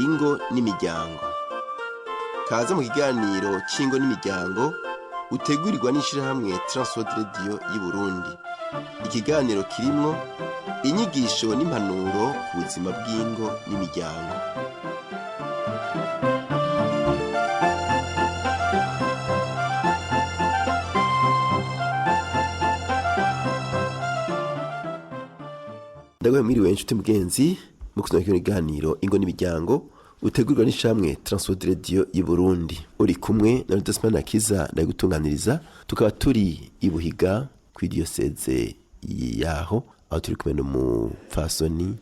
Ingo n'imiryango. Kaze mu kiganiro c'ingo n'imiryango utegurirwa n'ishirahamwe Transworld Radio y'Uburundi. Ikiganiro kirimwo inyigisho n'impanuro ku buzima bw'ingo n'imiryango. Ndaguhe mwiriwe nshuti mugenzi mu kuzana kino kiganiro ingo n'imiryango utegurirwa n'ishamwe Transworld Radio y'Uburundi. Uri kumwe na Rudasman Akiza ndagutunganiriza, tukaba turi i Buhiga kuri diyoseze yaho, aho turi kumwe n'umupfasoni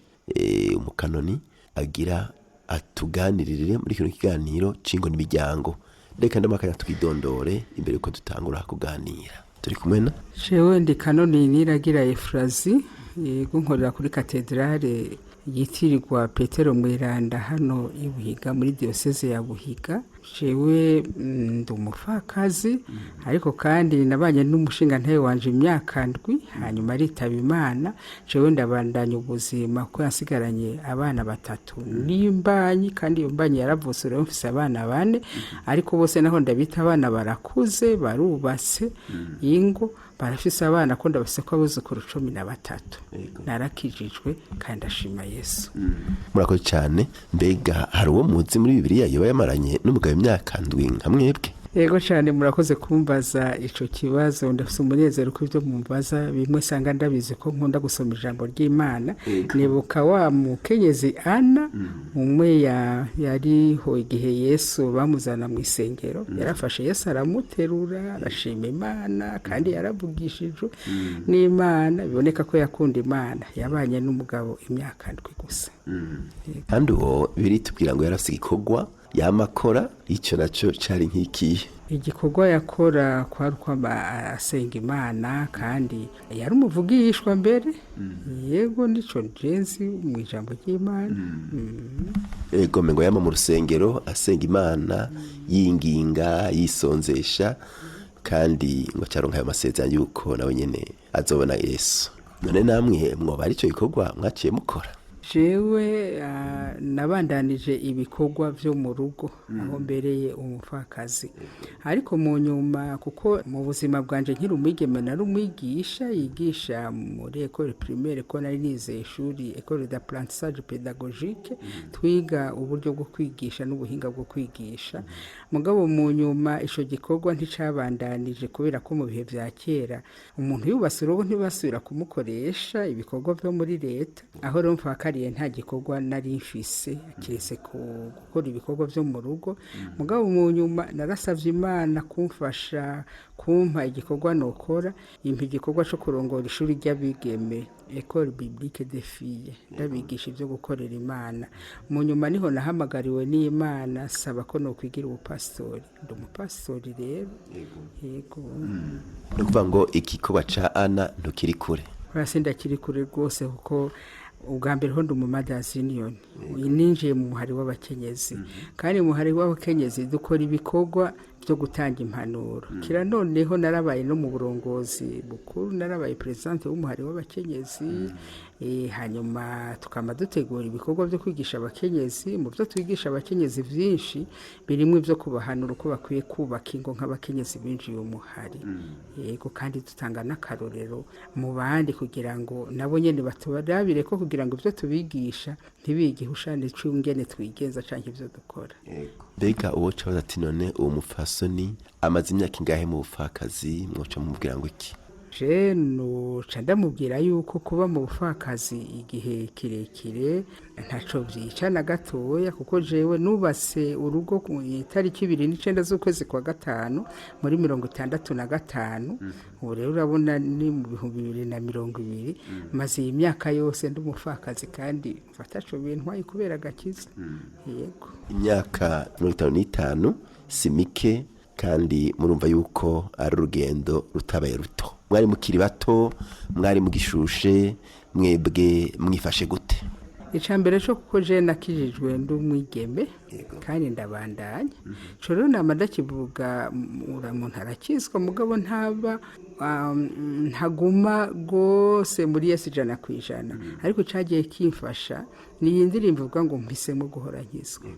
umukanoni agira atuganirire muri kino kiganiro c'ingo n'imiryango. Reka ndamakanya twidondore imbere yuko dutangura kuganira. Turi kumwe na Jewe ndi kanoni Niragira Efrazi, yego, nkorera kuri katedrale yitirirwa Petero Mweranda hano i Buhiga muri diyoseze ya Buhiga. Jewe ndi umupfakazi, ariko kandi nabanye n'umushingantahe wanje imyaka 7, hanyuma aritaba Imana. Jewe ndabandanya ubuzima kuko yasigaranye abana 3 n'imbanyi, kandi iyo mbanyi yaravutse, rero mfise abana 4, ariko bose naho ndabita abana barakuze, barubatse ingo, barafise abana, ko ndabafise ko abuzukuru 13. Narakijijwe kandi ndashima Yesu. Murakoze cyane. Mbega hari uwo muzi muri Bibiliya yoba yamaranye n'umugabo imyaka 7 nka mwebwe? Yego cyane, murakoze kumbaza ico kibazo. Ndafise umunezero ko ibyo mumbaza bimwe sanga ndabizi, ko nkunda gusoma ijambo ry'Imana. Nibuka wa mukenyezi Ana, umwe yariho igihe Yesu bamuzana mu isengero, yarafashe Yesu aramuterura, arashima Imana, kandi yaravugishijwe n'Imana, biboneka ko yakunda Imana. Yabanye n'umugabo imyaka 7 gusa. Kandi uwo biritubwira ngo yarafise igikorwa yamakora, icyo nacyo cari nk'ikihe? Igikorwa yakora kwari ukwama asenga Imana, kandi yari umuvugishwa mbere. Yego, nico njenzi mu ijambo ry'Imana. Ego, ngo yama mu rusengero asenga Imana, yinginga, yisonzesha, kandi ngo acaronka ayo masezerano yuko nawe nyene azobona Yesu. None namwe mwoba ari ico gikorwa mwaciye mukora? Jewe nabandanije ibikorwa vyo mu rugo aho mbereye umupfakazi, ariko mu nyuma, kuko mu buzima bwanje nkiri umwigeme nari umwigisha yigisha muri école primaire, ko nari nize ishuri école d'apprentissage pédagogique, twiga uburyo bwo kwigisha n'ubuhinga bwo kwigisha. Mugabo mu nyuma ico gikorwa nticabandanije, kubera ko mu bihe vya kera umuntu yubatse urugo ntibasubira kumukoresha ibikorwa vyo muri leta. Aho rero mfakariye nta gikorwa nari mfise kiretse gukora ibikorwa vyo mu rugo. Mugabo mu nyuma narasavye Imana kumfasha, kumpa igikorwa nokora, impa igikorwa co kurongora ishuri ry'abigeme, École Biblique des Filles, ndabigisha ivyo gukorera Imana. Mu nyuma niho nahamagariwe n'Imana, saba ko nokwigira ubupasitori. Ndi umupasitori rero, yego. Ni ukuvuga ngo igikorwa ca Ana ntukiri kure? Hasi ndakiri kure rwose, kuko ubwa mbere ho ndi umu Mothers Union, ninjiye mu muhari w'abakenyezi, kandi mu muhari w'abakenyezi dukora ibikorwa byo gutanga impanuro. Kira noneho narabaye no mu burongozi bukuru, narabaye présidente w'umuhari w'abakenyezi, hanyuma tukama dutegura ibikorwa byo kwigisha abakenyezi. Mu byo twigisha abakenyezi vyinshi birimo ibyo kubahanura uko bakwiye kubaka ingo nk'abakenyezi binjiye umuhari. Yego, kandi dutanga n'akarorero mu bandi kugira ngo nabo nyene batubarabire ko, kugira ngo ibyo tubigisha ntibigihushane c'ingene twigenza canke ivyo dukora. Mbega uwo cabaza ati: "None uwo mupfasoni amaze imyaka ingahe mu bupfakazi?" Mwoca mumubwira ngo iki? Je nuca ndamubwira yuko kuba mu bupfakazi igihe kirekire ntaco vyica na gatoya, kuko jewe nubatse urugo ku itariki 29 z'ukwezi kwa gatanu muri 65. Ubu rero urabona ni mu 2020. Maze iyi myaka yose ndi umupfakazi, kandi mfa ataco bintwaye kubera agakiza. Yego. Imyaka 55 si mike, kandi murumva yuko ari urugendo rutabaye ruto. Mwari mukiri bato, mwari mugishushe, mwebwe mwifashe gute? Icambere cyo, kuko je nakijijwe ndi umwigeme kandi ndabandanya, ico rero nama ndakivuga, ura muntu arakizwa mugabo ntaba ntaguma rwose muri Yesu 100%, ariko cyagiye kimfasha ni iyi ndirimbo ivuga ngo mpisemo guhora nkizwa.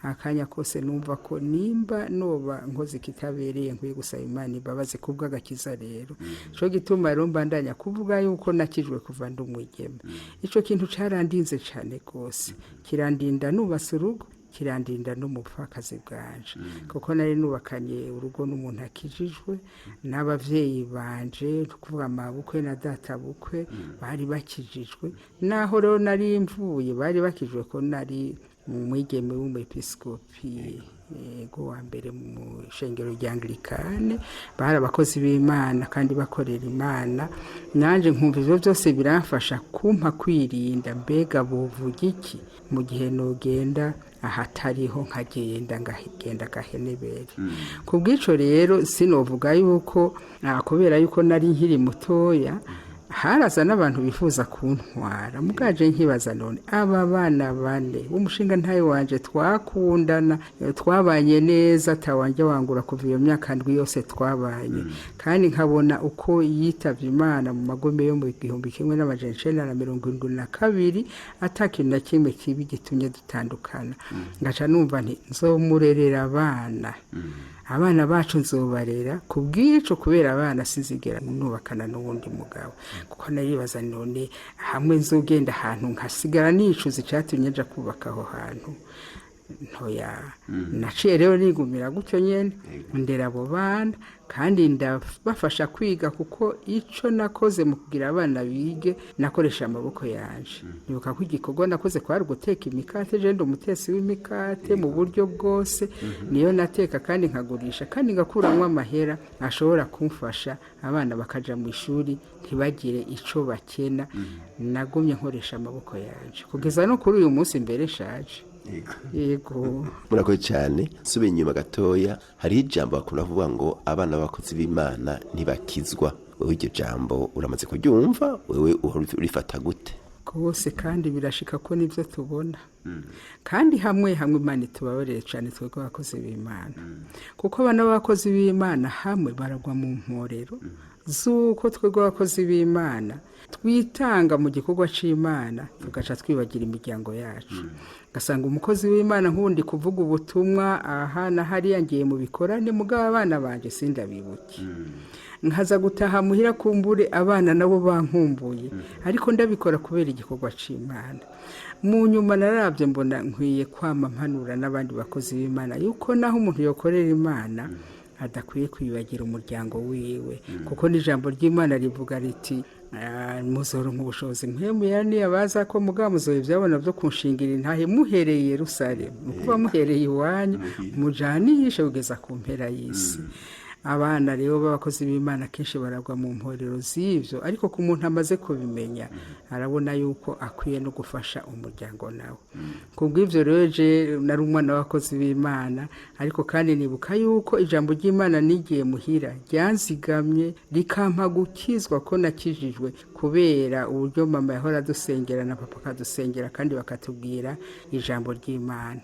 Akanya kose numva ko nimba noba nkoze ikitabereye nkwiye gusaba Imana imbabazi kubw'agakiza. Rero cyo gituma rero mbandanya kuvuga yuko nakijwe kuva ndi umwigeme. Ico kintu carandinze cyane rwose, kirandinda nubatse urugo, kirandinda no mu bupfakazi bwanje, kuko nari nubakanye urugo n'umuntu akijijwe, n'abavyeyi banje, kuvuga amabukwe na data bukwe, bari bakijijwe. Naho rero nari mvuye bari bakijwe, ko nari umwigeme w'umwepiskopi yego wa mbere mu ishengero rya Anglikane. Bari abakozi b'Imana kandi bakorera Imana. Nanjye nkumva ibyo byose biramfasha kumpa kwirinda, mbega buvuga iki mu gihe nogenda ahatariho, nkagenda ngagenda gahenebere. Ku bw'icyo rero sinovuga yuko kubera yuko nari nkiri mutoya haraza n'abantu bifuza kuntwara, mugaje nkibaza none aba bana bane b'umushinga ntayo wanje twakundana, twabanye neza, atawanje wangura kuva iyo myaka 7 yose twabanye, kandi nkabona uko yitavye Imana mu magome yo mu 1972, atakintu na kimwe kibi gitumye dutandukana, ngaca numva nti nzomurerera abana, abana bacu nzobarera. Ku bw'ico, kubera abana, sinzigera nubakana n'uwundi mugabo, kuko naribaza none hamwe nzogenda ahantu nkasigara nicuza icatumye nja kubaka aho hantu. Ntoya naciye rero nigumira gutyo nyene, ndera abo bana kandi ndabafasha kwiga, kuko ico nakoze mu kugira abana bige nakoresha amaboko yanje. Nibuka ko igikorwa nakoze kwari uguteka imikate. Je ndi umutetsi w'imikate mu buryo bwose, niyo nateka kandi nkagurisha kandi ngakuramwo amahera ashobora kumfasha abana bakaja mu ishuri ntibagire ico bakena. Nagumye nkoresha amaboko yanje kugeza no kuri uyu munsi mbere nshaje. Yego. Murakoze cyane. Nsubiye inyuma gatoya, hariho ijambo bakunda kuvuga ngo abana b'abakozi b'Imana ntibakizwa. Wewe iryo jambo uramaze kuryumva, wewe uhora urifata gute? Rwose, kandi birashika ko nibyo tubona, kandi hamwe hamwe Imana itubabarire cyane twebwe abakozi b'Imana, kuko abana b'abakozi b'Imana hamwe baragwa mu mporero z'uko twebwe abakozi b'Imana twitanga mu gikorwa c'Imana, tugaca twibagira imiryango yacu. Ugasanga umukozi w'Imana nk'ubundi kuvuga ubutumwa aha na hariya, ngiye mu bikorane, mugabo abana banje sindabibuke, nkaza gutaha muhira kumbure abana nabo bankumbuye, ariko ndabikora kubera igikorwa c'Imana. Mu nyuma narabye mbona nkwiye kwama mpanura n'abandi bakozi b'Imana yuko naho umuntu yokorera Imana adakwiye kwibagira umuryango wiwe, kuko n'ijambo ry'Imana rivuga riti muzoronka ubushobozi mpemu niyabaza ko mugabo muzoba ibyabona byo kunshingira intahe muhereye Yerusalemu, ni ukuvuga muhereye iwanyu, mujanishe kugeza ku mpera y'isi. Abana rero b'abakozi b'Imana kenshi baragwa mu mporero z'ibyo, ariko ku muntu amaze kubimenya arabona yuko akwiye no gufasha umuryango nawe. Ku bw'ibyo rero je nari umwana w'abakozi b'Imana, ariko kandi nibuka yuko ijambo ry'Imana nigiye muhira ryanzigamye rikampa gukizwa, ko nakijijwe kubera uburyo mama yahora adusengera na papa akadusengera kandi bakatubwira ijambo ry'Imana.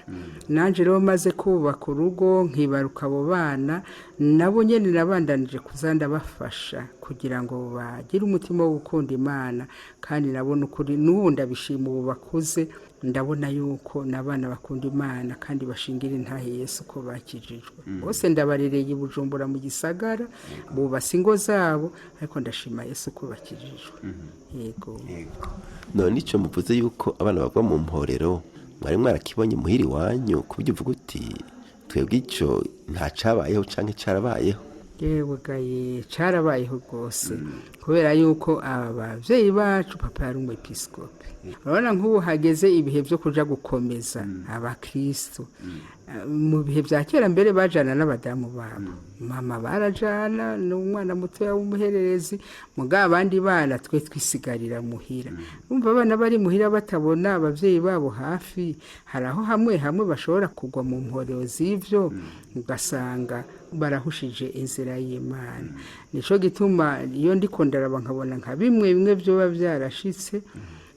Nanje rero maze kubaka urugo nkibaruka abo bana, nabo nyene nabandanije kuza ndabafasha kugira ngo bagire umutima wo gukunda Imana, kandi nabona ukuri n'ubu ndabishima, ubu bakuze ndabona yuko n'abana bakunda Imana kandi bashingira intahe Yesu ko bakijijwe. Bose ndabarereye i Bujumbura mu gisagara, bubatse ingo zabo, ariko ndashima Yesu ko bakijijwe. Yego. None icyo muvuze yuko abana bagwa mu mporero, mwari mwarakibonye muhira iwanyu ku buryo uvuga uti twebwe icyo nta cyabayeho canke carabayeho? Yewe gaye, carabayeho rwose, kubera yuko aba bavyeyi bacu, papa yari umwepiskopi. Urabona nk'ubu hageze ibihe byo kuja gukomeza abakristo, mu bihe bya kera mbere bajana n'abadamu babo, mama barajana n'umwana mutoya w'umuhererezi, mugabo abandi bana twe twisigarira muhira. Urumva abana bari muhira batabona abavyeyi babo hafi, hari aho hamwe hamwe bashobora kugwa mu mporero z'ivyo, ugasanga barahushije inzira y'Imana. Nico gituma iyo ndiko ndaraba nkabona nka bimwe bimwe vyoba byarashitse,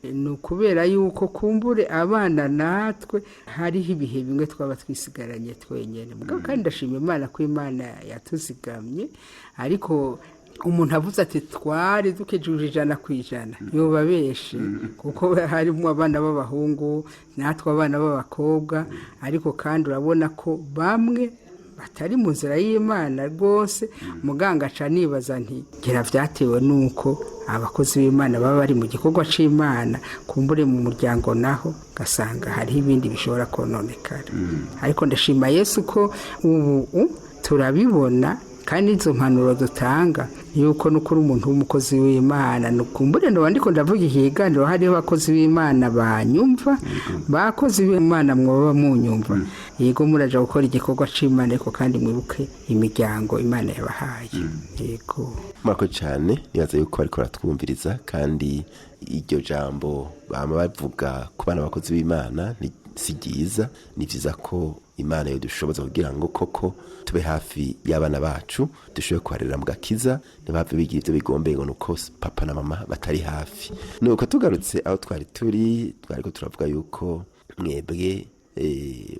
ni ukubera yuko kumbure abana natwe hariho ibihe bimwe twaba twisigaranye twenyine. Mugabo kandi ndashima Imana ko Imana yatuzigamye, ariko Umuntu avuze ati twari dukijuje 100% yoba benshi, kuko harimo abana b'abahungu natwe abana b'abakobwa. Ariko kandi urabona ko bamwe batari mu nzira y'Imana rwose. Muganga aca nibaza nti ngira vyatewe nuko abakozi b'Imana baba bari mu gikorwa c'Imana, kumbure mu muryango naho gasanga hariho ibindi bishobora kononekara. Ariko ndashima Yesu ko ubu turabibona, kandi izo mpanuro dutanga yuko nukuri umuntu w'umukozi w'Imana, nukumbure ndo ndiko ndavuga ikiganiro hariho abakozi b'Imana banyumva, bakozi b'Imana mwoba munyumva, yego muraja gukora igikorwa c'Imana, ariko kandi mwibuke imiryango Imana yabahaye. Yego. Murakoze cyane, nibaza yuko bariko baratwumviriza, kandi iryo jambo bama bavuga ku bana bakozi b'Imana si ryiza. Ni vyiza ko Imana yodushoboza kugira ngo koko tube hafi y'abana bacu, dushobore kubarera mu gakiza, ntibave bigira ibyo bigombeye ngo nuko papa na mama batari hafi. Nuko tugarutse aho twari turi, twariko turavuga yuko mwebwe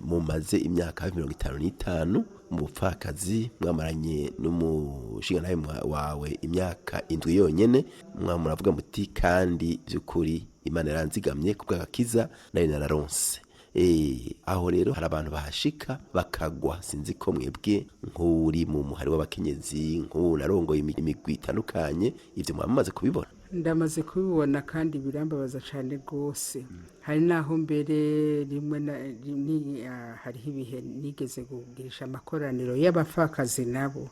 mumaze imyaka hafi 55 mu bupfakazi, mwamaranye n'umushingantahe wawe imyaka 7 yonyene. Muravuga muti kandi by'ukuri Imana yaranzigamye ku bw'agakiza nari nararonse. Aho rero hari abantu bahashika bakagwa. Sinzi ko mwebwe nk'uri mu muhari w'abakenyezi, nk'ubu narongoye imigwi itandukanye, ivyo mwamaze kubibona? Ndamaze kubibona kandi birambabaza cyane rwose. Hari n'aho mbere rimwe hariho ibihe nigeze kugirisha amakoraniro y'abapfakazi, nabo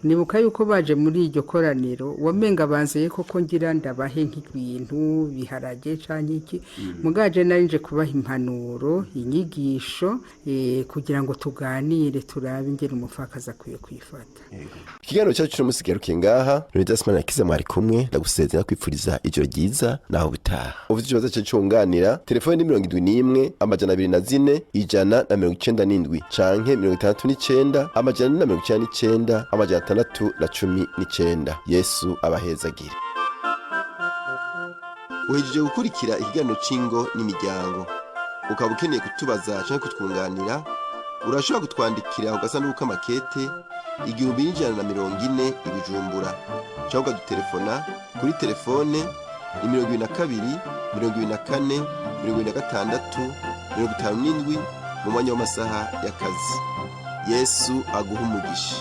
nibuka yuko baje muri iryo koraniro wamenga banzeye koko ngira ndabahe nk'ibintu biharage canke iki, mugaje nari nje kubaha impanuro, inyigisho, kugira ngo tuganire turabe ingene umupfakazi akwiye kwifata. Ikiganiro cyacu cy'uno munsi kigarukiye ngaha. Leonidas Manirakiza mwari kumwe, ndagusezera kwipfuriza ijoro ryiza naho butaha. Ufite ikibazo cyo cyunganira, telefone ni 71 204 197 canke 69 499 619. Yesu abahezagire. Uhejeje gukurikira ikiganiro c'ingo n'imiryango. Ukaba ukeneye kutubaza canke kutwunganira, urashobora kutwandikira ku gasanduku k'amakete 1140 i Bujumbura, cyangwa ukadutelefona kuri telefone ni 22 24 26 57 mu mwanya w'amasaha y'akazi. Yesu aguhe umugisha.